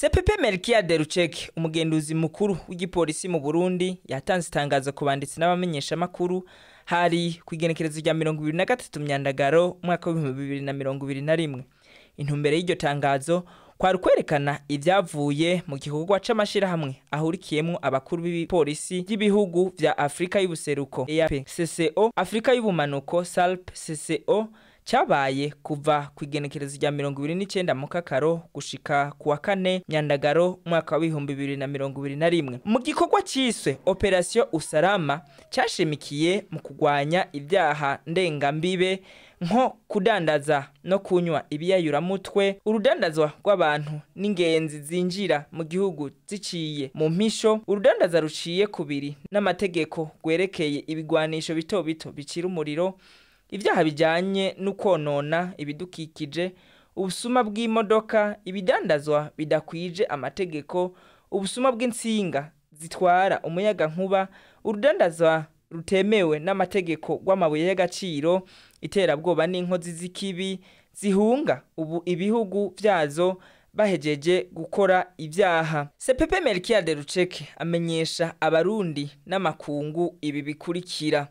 CPP Melchiade Ruceke, umugenduzi mukuru w'igipolisi mu Burundi, yatanze itangazo ku banditsi n'abamenyeshamakuru hari ku igenekerezo rya 23 Myandagaro umwaka w'2021. Intumbero y'iryo tangazo kwari kwerekana ibyavuye mu gikorwa c'amashirahamwe ahurikiyemwo abakuru b'ibipolisi by'ibihugu vya Afrika y'ubuseruko EAP CCO, Afrika y'ubumanuko SALP CCO, cyabaye kuva ku igenekerezo rya 29 Mukakaro gushika ku wa kane Myandagaro umwaka wa 2021. Mu gikorwa ciswe Operation Usalama cyashimikiye mu kugwanya ibyaha ndengambibe nko kudandaza no kunywa ibiyayuramutwe, urudandazwa rw'abantu n'ingenzi zinjira mu gihugu ziciye mu mpisho, urudandaza ruciye kubiri n'amategeko rwerekeye ibigwanisho bito bito bicira umuriro, ibyaha bijyanye no konona ibidukikije, ubusuma bw'imodoka, ibidandazwa bidakwije amategeko, ubusuma bw'insinga zitwara umuyagankuba, urudandazwa rutemewe n'amategeko rw'amabuye y'agaciro, iterabwoba n'inkozi z'ikibi zihunga ubu ibihugu byazo bahejeje gukora ibyaha. CPP Melchiade Ruceke amenyesha abarundi n'amakungu ibi bikurikira.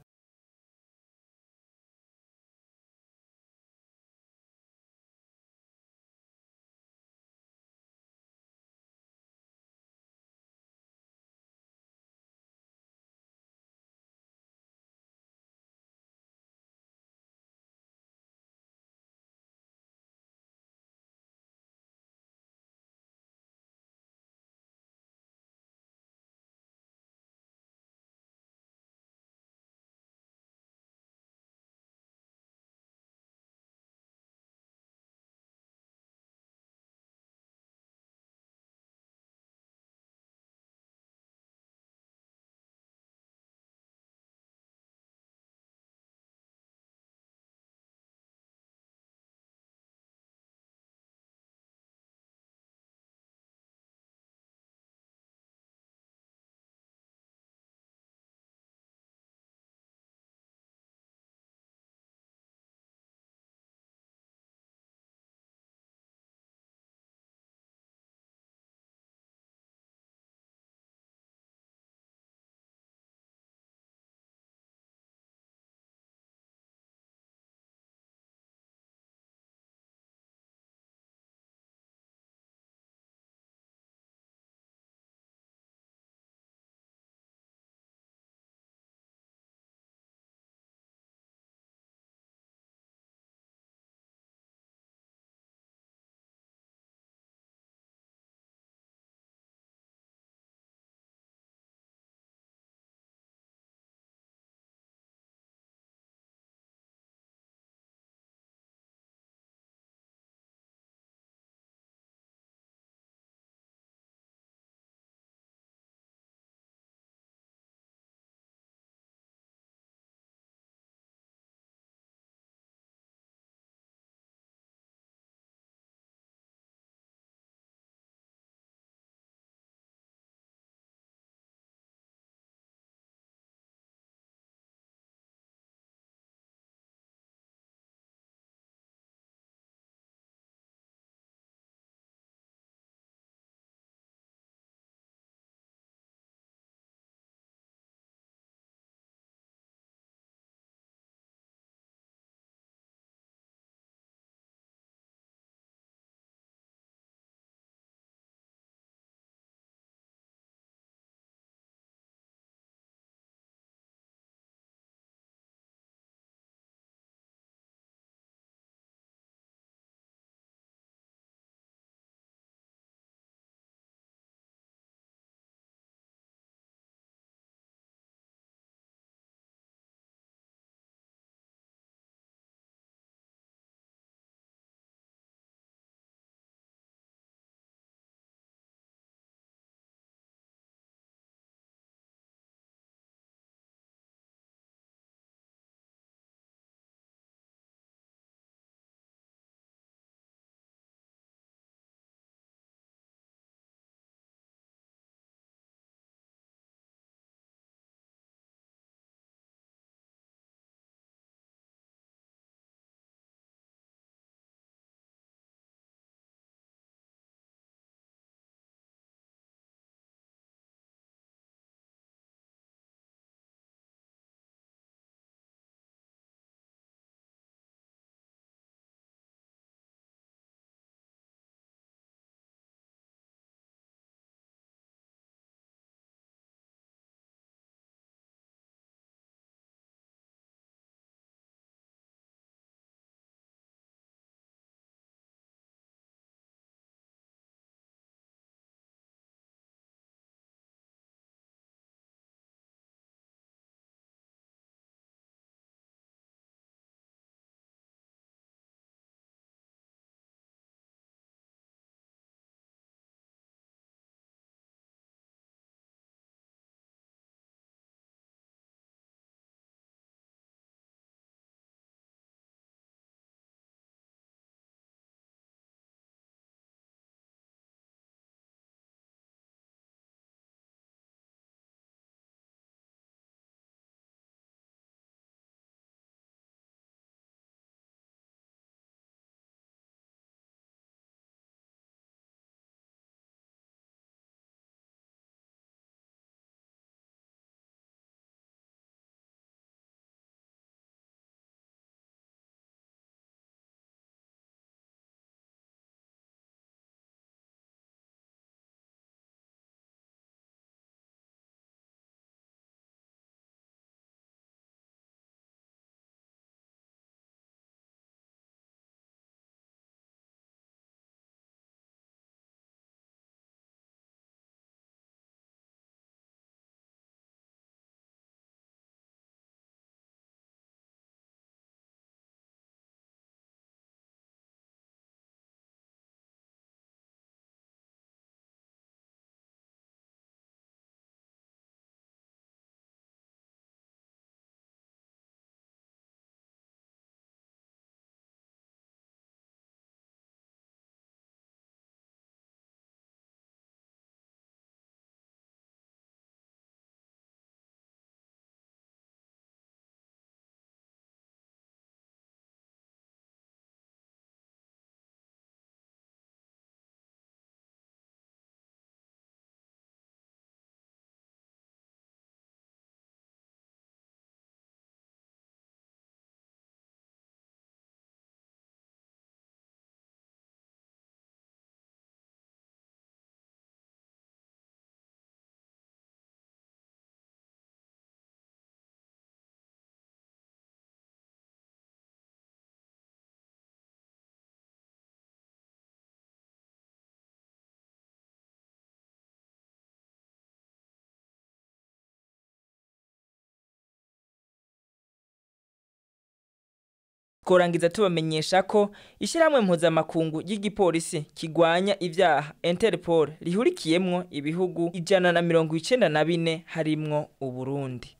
Tworangiza tubamenyesha ko ishyirahamwe mpuzamakungu ry'igipolisi kigwanya ibyaha Interpol rihurikiyemwo ibihugu 194 harimwo Uburundi.